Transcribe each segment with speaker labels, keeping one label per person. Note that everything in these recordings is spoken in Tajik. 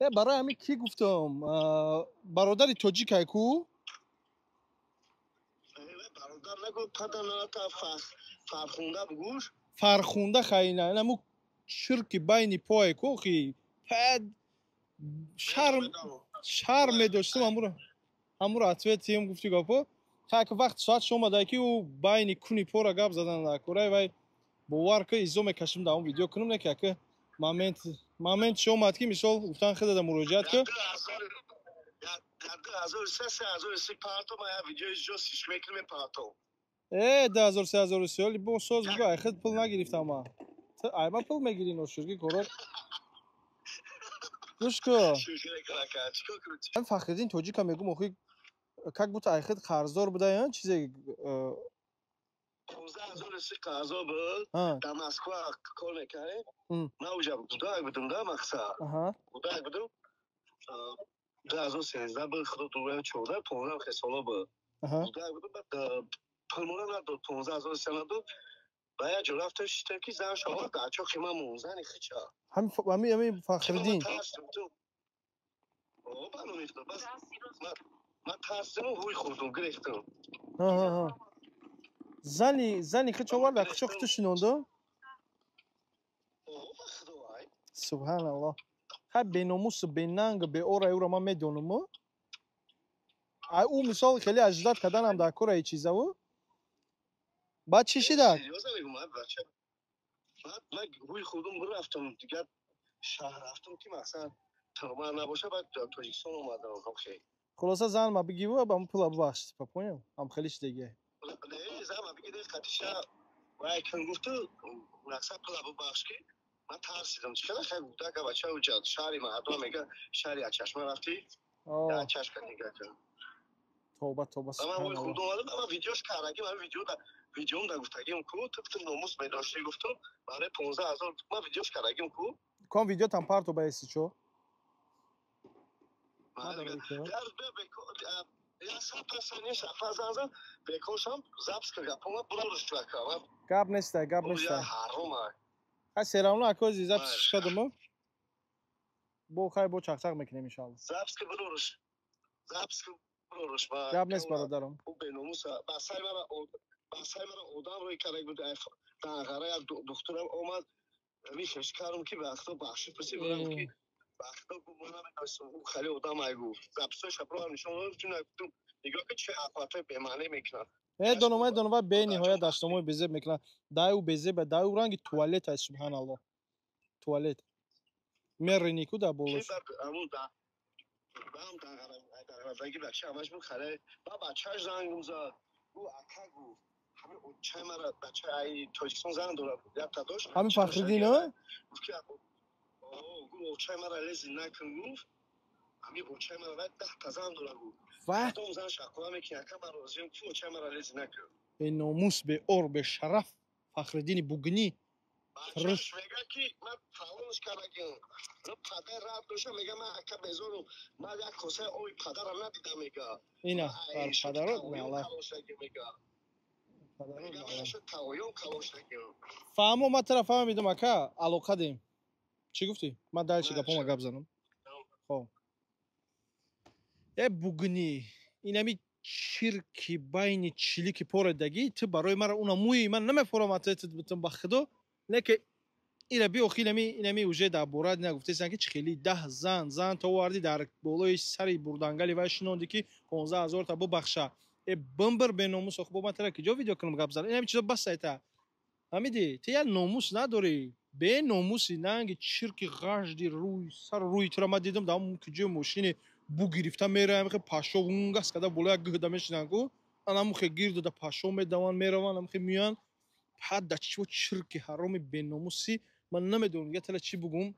Speaker 1: Барои ҳамин кӣ гуфтам, бародари тоҷикай ку?
Speaker 2: Бародар нагу, паданата Фархунда бугӯш.
Speaker 1: Фархунда хайна, инаму чирки байни пое ку, охи пад шарм шарм медоштам, ҳамуро ответ тием гуфти гапо. Как вақт соат шомадай ки ӯ байни куни пора гап задан накурай, вай бовар ки изо мекашим да он видео кунам, не ки ака момент шомад ки мисол гуфтан хидада муроҷиат ки э 2003 2003 оли бо соз бугӯ, ай хид пул нагирифтам ма. Ту ай ма пул мегирӣ, ношӯрги корот. Гӯш ку, Фахриддин тоҷика мегум, охи как будто ай хид қарздор буда чизе.
Speaker 2: 15 003 қарздор буд, дар Москва кор мекардем. Ман уҷа кӯдак будам да, мақсад кӯдак будам. 2013 буд, худо дугӯям, 14, 15 хел сола буд, кӯдак будам. Баъд пулмона надод, 15 003 надод. Ба як ҷо рафтем, шиштем ки зан шавад дар чоқи ман мон, зани хича.
Speaker 1: Ҳамин Фахриддин.
Speaker 2: Ман тарсидиму ҳуй хӯрдум, гирехтам.
Speaker 1: Зани хич овард, дар кучоқи ту шинонду? Субҳаналлоҳ. Хай, беномусу бенангу беора ӯро ман медонуму. Ай ӯ мисол хеле аждад карданам дар кора чизаву. Баъд чӣ шидак?
Speaker 2: Ҳуй хӯрдум, рафтам дигар шаҳр, рафтам ки мақсад тӯҳмат набоша, баъд Тоҷикистон омадам.
Speaker 1: Хулоса, зан ма бигиву ба пула бубахш, понял? Ам хеле шидагия.
Speaker 2: Зан ма бигиди қатиша вай кун гуфту, мақсад пула бубахш ки ман тарсидам. Чӣ хела хай гуфта бача уҷа шаҳри мардум мега, шаҳри Ачашма рафтӣ, чашка нига кун.
Speaker 1: Тоба, тоба.
Speaker 2: Ман ҳуй хӯрдум омадам, ман видеош кардаги, ман видео видеом да гуфтагим ку, ту гуфту номус медоштӣ, гуфтум барои 15 000 ман видеош кардагим ку.
Speaker 1: Кон видео там парто ба эси чо? Гап нестай, гап нестай. Хай, серавно акози запись шикадумо. Бо хай, бо чақчақ мекунем иншалло. Гап нест, бародарам.
Speaker 2: Одам рӯй карда буд данғара, як духтурам омад, михеш кардам ки вақто бахшиш пурсид, ки вақто гуфт ман намедонистам, ӯ хеле одам ай гуфт. Записҳои шапроам нишон дод, чун гуфтум нигоҳ ки чӣ ҳарфатҳои бемаънӣ мекунад.
Speaker 1: Медонам, медонам, ва бениҳоят даштомои безеб мекунад. Дай ӯ безеба, дай ӯ ранги туалет ай, субҳаналлоҳ. Туалет. Мерини ку да болош.
Speaker 2: Дағарадаги бача ҳамаш буд хале, ба бачааш зангум зад, гу ака, гуфт ҳамин очаи мара, бача ай Тоҷикистон зан дорад, якта дошт.
Speaker 1: Ҳамин Фахриддин, а?
Speaker 2: Гуфт ки гу очаи мара лези накун, гуфт ҳамин очаи мара вай 10 та зан дорад, гуфт. Кадом зан шақола мекунӣ, ака, ман розиам, ку очаи мара лези накун.
Speaker 1: Беномус, беор, бешараф Фахриддини бугнӣ.
Speaker 2: Бачаш мега ки ман фалонш кардагим, падар раб доша, мега ман ака безорум, ман як косаи оби падарам надидам, мега.
Speaker 1: Ина падарот меала. Фаҳмо, ман тара фаҳмидам, ака, алоқа дем. Чӣ гуфтӣ? Ман дальше гапома гап занам. Хоб. Э бугнӣ, инами чирки байни чилики поредагӣ ту барои мара уна мӯи ман намефорам атетам, ба худо. Леки ира биохи, инами уже дар бора нагуфтесан ки чӣ хели 10 зан то овардӣ, дар болои сари бурдангали вай шинонди ки 15 000 та бубахша. Э бимбир, беномус, ох бо ман тара киҷо видео кунам, гап занам? Инами чизо бас айта. Ҳамиди, ту як номус надорӣ, беномуси, нанги чирки ғажди рӯй сар рӯи тура ман дидам дар киҷои мошини бу гирифта мераям, хе пашо унгас када боло як гӯҳда мешинанд ку, анамухе гир дода пашо медаванд, мераванд, амхе меянд. Ҳадда чиво чирки ҳароми беномусӣ, ман намедонам дига тала чӣ бугум.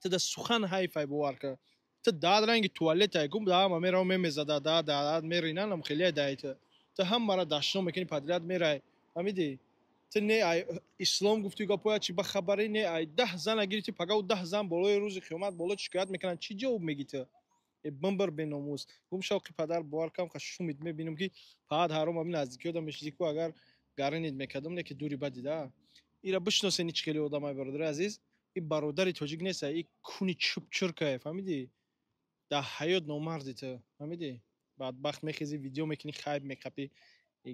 Speaker 1: Ту да сухан ҳайфай, бовар кар. Ту дад ранги туалетай гум, даама меравам мемезада, да да меринанам хеле дай ту. Ту ҳамара дашном мекунӣ, подряд мерай. Фаҳмидӣ? Ту не ай ислом гуфтӣ гапоя чи ба хабарӣ, не ай 10 зана гирифтӣ, пагау 10 зан болои рӯзи қиёмат боло шикоят мекунанд, чӣ ҷавоб мегӣ ту? Э бимбир, беномус, гум шавқи падар, бовар кам ха шумид мебинам ки паҳат ҳаром ами наздикиёда мешидӣ ку, агар гаринид мекардам, не ки дури бадида. Ира бишносени чӣ хеле одамай, бародари азиз. И бародари тоҷик неста, и куни чупчуркае, фаҳмидӣ? Дар ҳаёт номарди ту, фаҳмидӣ? Бадбахт, мехези, видео мекунӣ, хайп меқапӣ.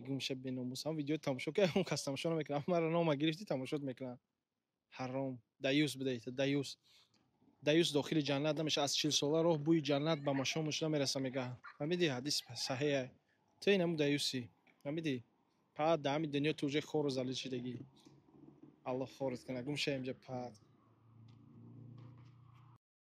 Speaker 1: Гумша, беномус, ҳам видео тамошо ка, он кас тамошо намекунад. Маро нома гирифтӣ, тамошот мекунад. Ҳаром, даюс бидаи ту, даюс. Даюс дохили ҷаннат намеша. Аз 40 сола роҳ бӯи ҷаннат ба машомуш намераса, мега, фаҳмидӣ? Ҳадис саҳеҳ. Ту инаму даюсӣ, фаҳмидӣ? Пад, дар ҳами дунё ту уже хору залил шидагӣ. Аллоҳ хорат кунад. Гумша инҷа, пад.